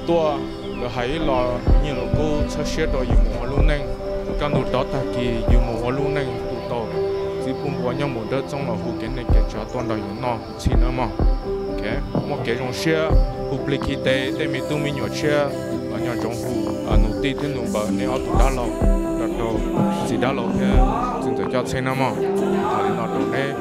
tuaj, lawv hais ib los Nyiaj Lus Kub txhawb siab rau yus mus ua lub neej. Kaj ntug rov tag kis yus mus ua lub neej tus tau txiv puj npua nyob mus dawb txoob los hu kev neej kev tsav tuaj nrog yus noj txhij nawb mog. Muaj kev zoo siab hu plig khi tes tej me tub me nyuam tshiab los nco ntsoov hu nus tij thiab nus npaws neb ob tug dab laug los rau txiv dab laug thiab txiv ntxawm coj txheeb nawb mog. Hais li no rau neb.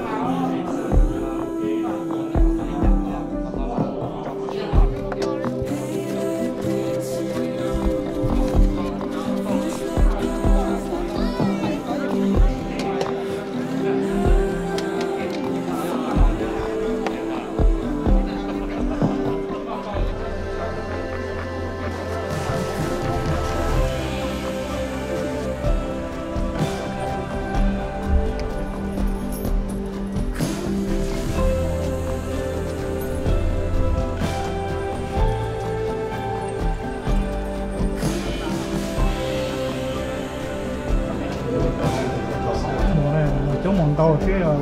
Coob mus ntau thiab.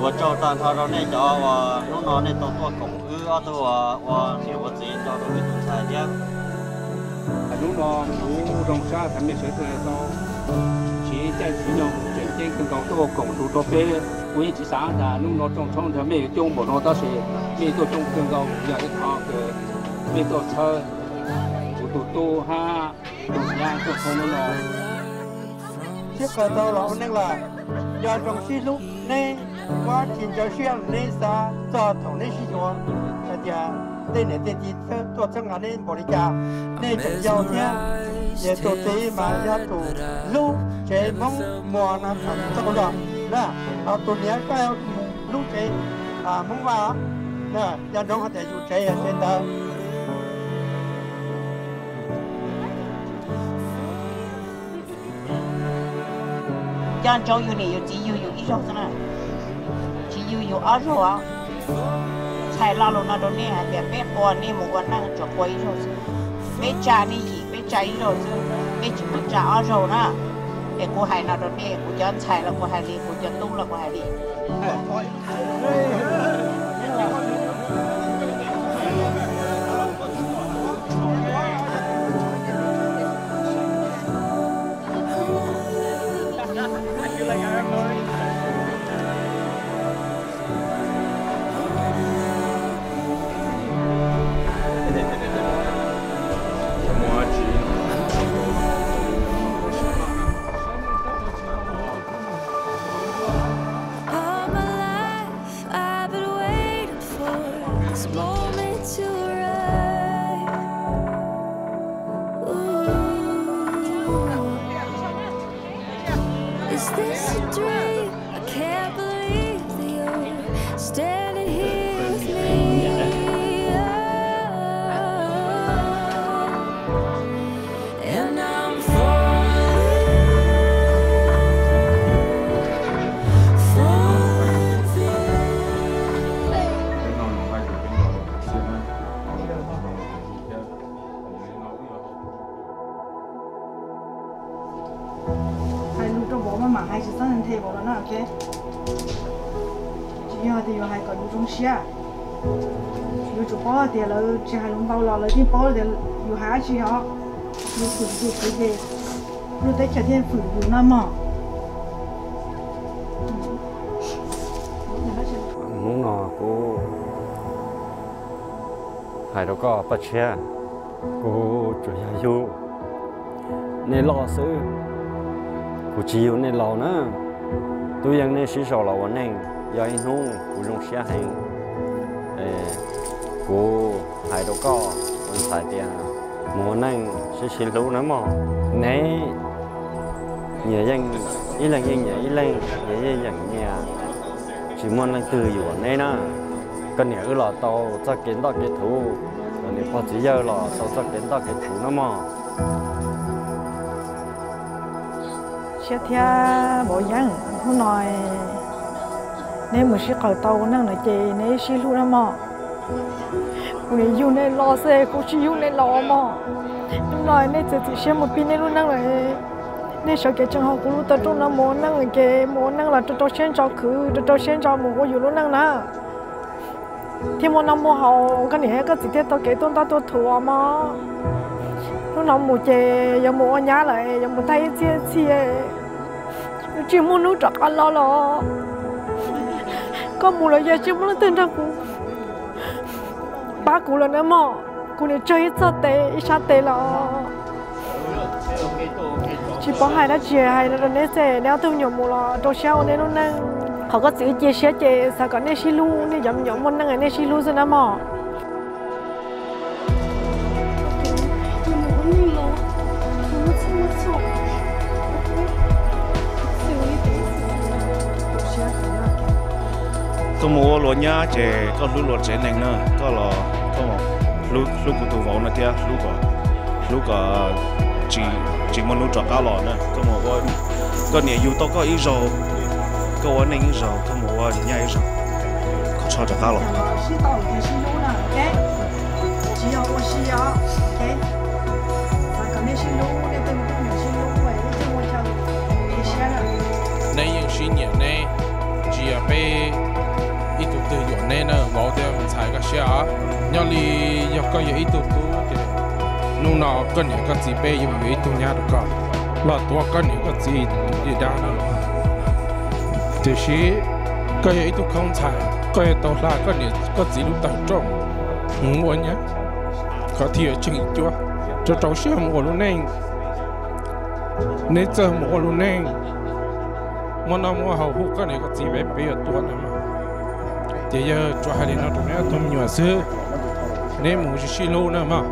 Ua tsaug tag nrho rau nej cov uas hnub no nej tau tuaj koom wb ob tug ua niam ua txiv rau rau wb tus ntxhais thiab. Hnub no kuv zoo sab thaum mej sawv daws tau siv caij siv nyoog tseem ceeb kawg nkaus tuaj koom tus rau peb. Kuv yeej tsis xav tias hnub no rooj tshoob nrog mej yuav coob npaum no tab sis mej tuaj coob kawg nkaus, yog ib qho kws mej tuaj txhawb kuv tus tub hab tus nyab tuaj txhawb hnub no. Sib qawm tau los ua neej lawm, nco ntsoov sib hlub, neb muab tsis ntsaws siab neb xav txog thaum neb sib yuav hais tias tej niam tej txiv tuaj txhawb nqa neb npaum li cas, nej tseem yau thiab. Ces tus txiv mas yog tus hlub tsev Hmoob Muas no thaum txog zog na, ho tus niam koj yog hlub tsev Hmoob Vaj, nco ntsoov hais tias yus tsev yog tsev ntawd. Nco ntsoov yus niam yus txiv yug yus ib zaug xwb na, tsis yug yus ob zaug os. Txhais lo lus no rau nej hais tias peb qua nej mus ua neej tsuas qua ib zaug xwb. Peb tsa nej yim peb tsa ib zaug xwb, peb tsis muaj tsa ob zaug na. Es kuv hais no rau nej, kuv cov ntxhais los kuv hais li, kuv cov tub los kuv hais li. All my life I've been waiting for this moment to arrive. Ooh. Is this a dream? I can't believe that you're standing here with me. Oh, and I'm falling, falling for you. Hais lus rau vauv maj mam hais, tsis txhob nthe vauv los na, ok? Tsis yog tias yuav hais kom yus zoo siab. Yuav tsum paub tias lawv tsis hais lus npau los lawv yeej paub tias yus hais dab tsi os. Yus fwm yus xwb ces lub teb chaws thiaj fwm yus no mog. Hnub no kuv hais rau koj Paj Tshiab, kuv tsuas yog yug nej loj xwb, kuv tsis yug nej laus na. Tub yeej nej sib sau los ua neej yog ib hnub kuv zoo siab heev. Kuv hais rau koj ua ntxhais tias mus ua neej sib sib hlub na mog. Neb nyias yeej, ib leeg yeej nyiam ib leeg, nyias yeej yeem nyias, tsis muaj leej twg yuam neb na. Koj niam wb los tau txoj kev ntoj kev thuv, koj niam pog txiv yawg los tau txoj kev ntoj kev thuv na mog. Siab thiab vauv Yeeb, hnub no neb mus sib qaws tau ua neej no ces neb sib hlub na mog. Kuv niam yug nej los xwb, kuv tsis yug nej laus mog. Hnub no nej txiav txim siab mus pib nej lub neej lawm, nej sawv kev tseem hauv kuv lub taw rooj no mus ua neej ces mus ua neej los rau rau siab ntso khwv, rau rau siab ntso mus ua yus lub neej na. Thiaj muaj noj muaj haus, koj niam koj txiv thiaj tau kev tuaj ntoj tuaj thuv mog. Hnub no mus ces yuav mus ua nyab lawm, yuav mus tag ib txhiab txhia, tsis muaj hnub rov qab los los. Koj mus lawm yog tsis muaj leej twg nrog kuv pab kuv lawm na mog. Kuv niam tsawg ib txoj tes ib sab tes los tsis paub hais dab tsi, hais rau neb xwb, neb ob tug me nyuam mus los rau siab ua neb lub neej. Qhov koj txiv cia siab ces xav kom nej sib hlub, nej cov me nyuam muaj neej nej sib hlub xwb na mog. Koj mus ua luag nyab ces koj hlub luag tsev neeg na, koj los hlub kuv tus vauv no thiab, hlub kom tsis muaj hnub rov qab los na. Koj niam yug tau koj ib zaug, koj ua neej ib zaug, koj mus ua nyab ib zaug, koj tsis rov qab los. Neb yeej sib nyiam neb, tsis yog peb ib tug twg yuam neb na, vauv thiab ntxhais koj siab os. Nyob li yog koj yog ib tug tub ces hnub no koj niam koj txiv peb yuav mus yuav ib tug nyab rau koj los tuav koj niam koj txiv tus dej dab na. Tiam sis koj yog ib tug khaub ntxhais, koj yuav tau hla koj niam koj txiv lub tawm rooj mus ua nyab, koj thiaj yuav tsheej cuab, rau rau siab mus ua lub neej. Neb txawj mus ua lub neej, muaj noj muaj haus hu koj niam koj txiv peb, peb yuav tuag na mog. Ces yawg tsuas hais li no rau neb ob tug me nyuam xwb, neb mus sib sib hlub na mog.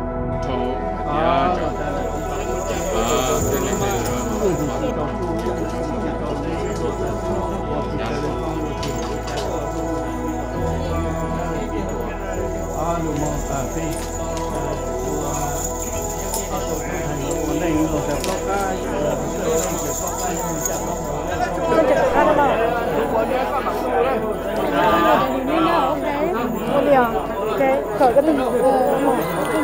Ua li os, kawm koj tus